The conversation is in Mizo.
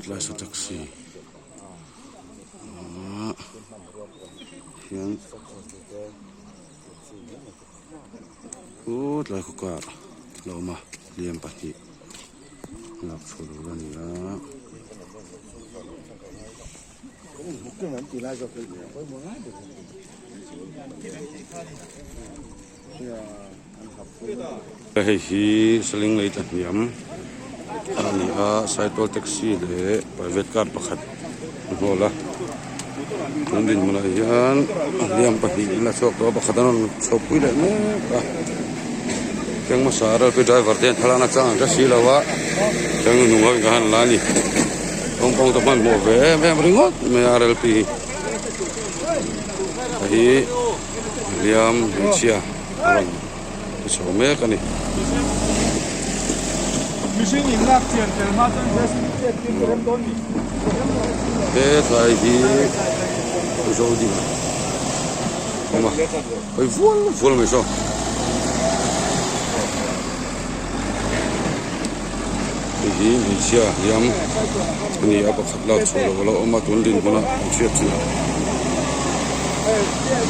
tlai saw taxi ahh hian u tlai khaw kar a lo awm a hliam pahnih lak chhuah tur a ni a. Hei hi saling lei tlahniam a ni a saitual taxi leh private car pakhat a hnawl a tun dinhmunah hian hliam pahnih an la chhuak tawh a pakhat an rawn chho pui leh mek a keng hmasa a ralpui driver te hian thlalak na chang an hre si lo a keng hnung ho in ka han la a ni kawngpawng te hmanhmawh ve em em ringawt mai a ralpui hi hei hi. Hliam hmeichhia a rawn ti chho mek a ni. He tlai hi zo ding a awm a hawi vual vual mai saw. Hei hi hmeichhia hliam a ni a pakhat lak chhuah loh a lo awm a tun dinhmunah an chhiat chin.